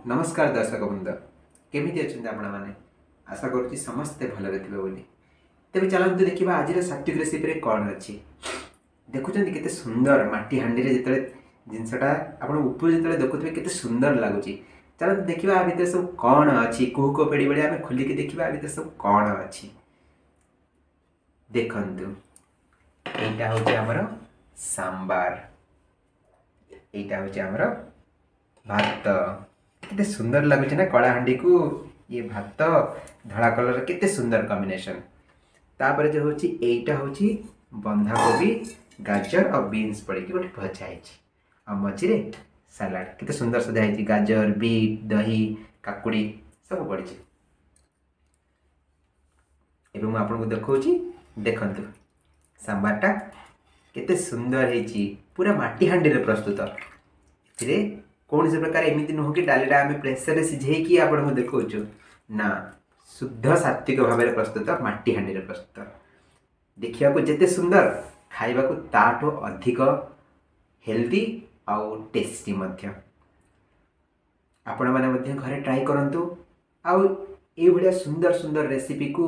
ନମସ୍କାର ଦର୍ଶକ ବୃନ୍ଦ, କେମିତି ଅଛନ୍ତି ଆପଣମାନେ? ଆଶା କରୁଛି ସମସ୍ତେ ଭଲରେ ଥିବେ ବୋଲି। ତେବେ ଚାଲନ୍ତୁ ଦେଖିବା ଆଜିର ସାତ୍ୱିକ ରେସିପିରେ କ'ଣ ଅଛି। ଦେଖୁଛନ୍ତି କେତେ ସୁନ୍ଦର ମାଟି ହାଣ୍ଡିରେ ଯେତେବେଳେ ଜିନିଷଟା ଆପଣ ଉପରୁ ଯେତେବେଳେ ଦେଖୁଥିବେ କେତେ ସୁନ୍ଦର ଲାଗୁଛି। ଚାଲନ୍ତୁ ଦେଖିବା ଆ ଭିତରେ ସବୁ କ'ଣ ଅଛି। କୁହୁକ ପେଡ଼ି ଭଳିଆ ଆମେ ଖୋଲିକି ଦେଖିବା ଆ ଭିତରେ ସବୁ କ'ଣ ଅଛି। ଦେଖନ୍ତୁ, ଏଇଟା ହେଉଛି ଆମର ସାମ୍ବାର, ଏଇଟା ହେଉଛି ଆମର ଭାତ। କେତେ ସୁନ୍ଦର ଲାଗୁଛି ନା କଳାହାଣ୍ଡିକୁ ଇଏ ଭାତ ଧଳା କଲର, କେତେ ସୁନ୍ଦର କମ୍ବିନେସନ୍। ତାପରେ ଯେଉଁ ହେଉଛି ଏଇଟା ହେଉଛି ବନ୍ଧାକୋବି, ଗାଜର ଆଉ ବିନ୍ସ ପଡ଼ିକି ଗୋଟେ ଭଜା ହେଇଛି, ଆଉ ମଝିରେ ସାଲାଡ଼ କେତେ ସୁନ୍ଦର ସଜା ହେଇଛି। ଗାଜର, ବିଟ୍, ଦହି, କାକୁଡ଼ି ସବୁ ପଡ଼ିଛି। ଏବେ ମୁଁ ଆପଣଙ୍କୁ ଦେଖାଉଛି, ଦେଖନ୍ତୁ ସାମ୍ବାରଟା କେତେ ସୁନ୍ଦର ହେଇଛି, ପୁରା ମାଟି ହାଣ୍ଡିରେ ପ୍ରସ୍ତୁତ। ଏଥିରେ କୌଣସି ପ୍ରକାର ଏମିତି ନୁହଁ କି ଡାଲିଟା ଆମେ ପ୍ରେସରରେ ସିଝେଇକି ଆପଣଙ୍କୁ ଦେଖାଉଛୁ, ନା, ଶୁଦ୍ଧ ସାତ୍ୱିକ ଭାବରେ ପ୍ରସ୍ତୁତ, ମାଟି ହାଣ୍ଡିରେ ପ୍ରସ୍ତୁତ। ଦେଖିବାକୁ ଯେତେ ସୁନ୍ଦର, ଖାଇବାକୁ ତାଠୁ ଅଧିକ ହେଲ୍ଦି ଆଉ ଟେଷ୍ଟି ମଧ୍ୟ। ଆପଣମାନେ ମଧ୍ୟ ଘରେ ଟ୍ରାଏ କରନ୍ତୁ ଆଉ ଏଇଭଳିଆ ସୁନ୍ଦର ସୁନ୍ଦର ରେସିପିକୁ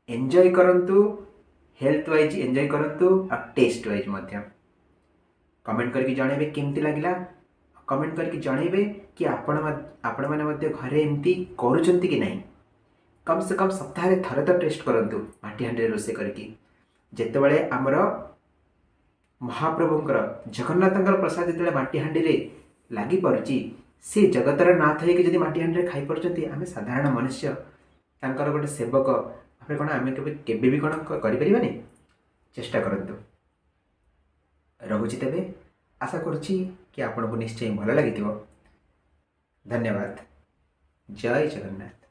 ଏନ୍ଜୟ କରନ୍ତୁ, ହେଲ୍ଥ ୱାଇଜ୍ ଏନ୍ଜୟ କରନ୍ତୁ ଆଉ ଟେଷ୍ଟ ୱାଇଜ୍ ମଧ୍ୟ। କମେଣ୍ଟ କରିକି ଜଣାଇବେ କେମିତି ଲାଗିଲା। କମେଣ୍ଟ କରିକି ଜଣାଇବେ କି ଆପଣମାନେ ମଧ୍ୟ ଘରେ ଏମିତି କରୁଛନ୍ତି କି ନାହିଁ। କମ୍ ସେ କମ୍ ସପ୍ତାହରେ ଥରେ ତ ଟେଷ୍ଟ କରନ୍ତୁ ମାଟି ହାଣ୍ଡିରେ ରୋଷେଇ କରିକି। ଯେତେବେଳେ ଆମର ମହାପ୍ରଭୁଙ୍କର ଜଗନ୍ନାଥଙ୍କର ପ୍ରସାଦ ଯେତେବେଳେ ମାଟି ହାଣ୍ଡିରେ ଲାଗିପାରୁଛି, ସେ ଜଗତର ନାଥ ହେଇକି ଯଦି ମାଟି ହାଣ୍ଡିରେ ଖାଇପାରୁଛନ୍ତି, ଆମେ ସାଧାରଣ ମନୁଷ୍ୟ ତାଙ୍କର ଗୋଟେ ସେବକ ଭାବରେ କ'ଣ ଆମେ କେବେ କେବେ ବି କ'ଣ କରିପାରିବାନି? ଚେଷ୍ଟା କରନ୍ତୁ। ରହୁଛି ତେବେ, ଆଶା କରୁଛି କି ଆପଣଙ୍କୁ ନିଶ୍ଚୟ ଭଲ ଲାଗିଥିବ। ଧନ୍ୟବାଦ। ଜୟ ଜଗନ୍ନାଥ।